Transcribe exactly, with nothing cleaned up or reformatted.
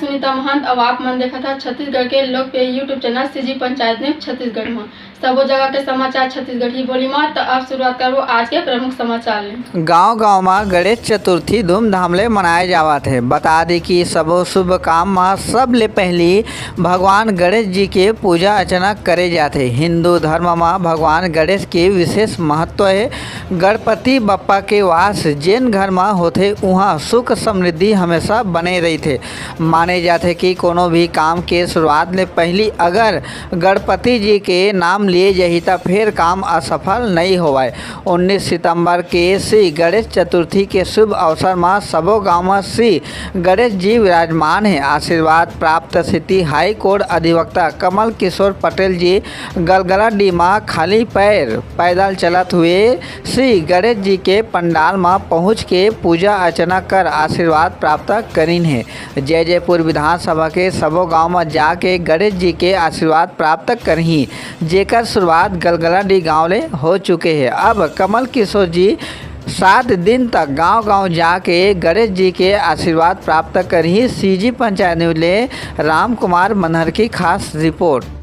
सुनीता महंत, अउ आप मन देखत हा छत्तीसगढ़ के लोकप्रिय YouTube channel CG panchayat news Chhattisgarh म। सबो जगह के समाचार छत्तीसगढ़ी बोली म। त अब शुरुआत करबो आज के प्रमुख समाचार ले। गांव-गांव म गणेश चतुर्थी धूमधाम ले मनाए जावत हे। बता दी कि सबो शुभ काम म सबले पहिली भगवान गणेश जी के पूजा अर्चना करे जाथे। हिंदू धर्म म भगवान गणेश के विशेष महत्व हे। गणपति बप्पा के वास जेन घर म होथे, उहां सुख समृद्धि हमेशा बने रहिथे। माने जाथे कि कोनो भी काम के शुरुआत ले पहिली अगर गणपति जी के नाम लिए जाही, त फेर काम असफल नइ होवय। उन्नीस सितंबर के श्री गणेश चतुर्थी के शुभ अवसर म सबो गांव म श्री गणेश जी विराजमान हे। आशीर्वाद प्राप्त सेती हाई कोर्ट अधिवक्ता कमल किशोर पटेल जी गलगलाडीह म खाली पैर पैदल चलत हुए श्री गणेश जी के पंडाल म पहुंच के पूजा अर्चना कर आशीर्वाद प्राप्त करिन हे। जैजैपुर विधानसभा के सबो गांव म जाके गणेश जी के आशीर्वाद प्राप्त करही, जेकर शुरुआत गलगलाडीह गांव ले हो चुके हे। अब कमल किशोर जी सात दिन तक गांव-गांव जाके गणेश जी के आशीर्वाद प्राप्त करही। सीजी पंचायत न्यूज ले राम कुमार मनहर की खास रिपोर्ट।